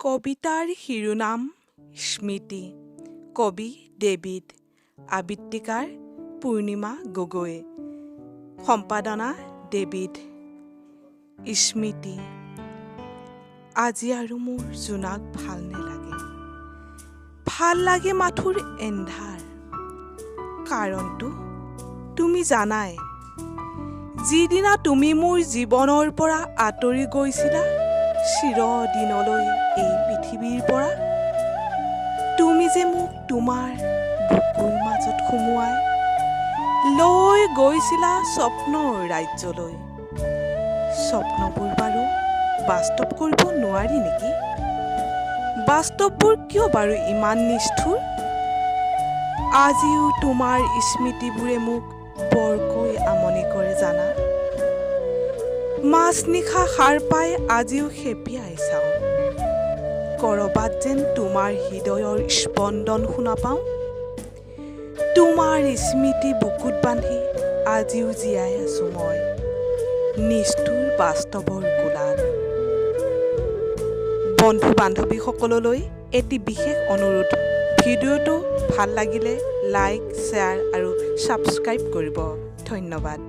কবিতাৰ শিৰোনাম স্মৃতি। কবি ডেভিড, আবৃত্তিকাৰ পূৰ্ণিমা গগৈ, সম্পাদনা ডেভিড। স্মৃতি। আজি আৰু মোৰ জোনাক ভাল নেলাগে, ভাল লাগে মাথোৰ এন্ধাৰ। কাৰণটো তুমি জানাই, যিদিনা তুমি মোৰ জীৱনৰ পৰা আঁতৰি গৈছিলা চিৰদিনলৈ এই পৃথিৱীৰ পৰা, তুমি যে মোক তোমাৰ বুকুৰ মাজত সুমুৱাই লৈ গৈছিলা স্বপ্নৰ ৰাজ্যলৈ। স্বপ্নবোৰ বাৰু বাস্তৱ কৰিব নোৱাৰি নেকি? বাস্তৱবোৰ কিয় বাৰু ইমান নিষ্ঠুৰ? আজিও তোমাৰ স্মৃতিবোৰে মোক বৰকৈ আমনি কৰে জানা। মাজনিশা সাৰ পাই আজিও সেপিয়াই চাওঁ, ক'ৰবাত যেন তোমাৰ হৃদয়ৰ স্পন্দন শুনা পাওঁ। তোমাৰ স্মৃতি বুকুত বান্ধি আজিও জীয়াই আছো মই নিষ্ঠুৰ বাস্তৱৰ কোলাত। বন্ধু বান্ধৱীসকললৈ এটি বিশেষ অনুৰোধ, ভিডিঅ'টো ভাল লাগিলে লাইক, শ্বেয়াৰ আৰু ছাবস্ক্ৰাইব কৰিব। ধন্যবাদ।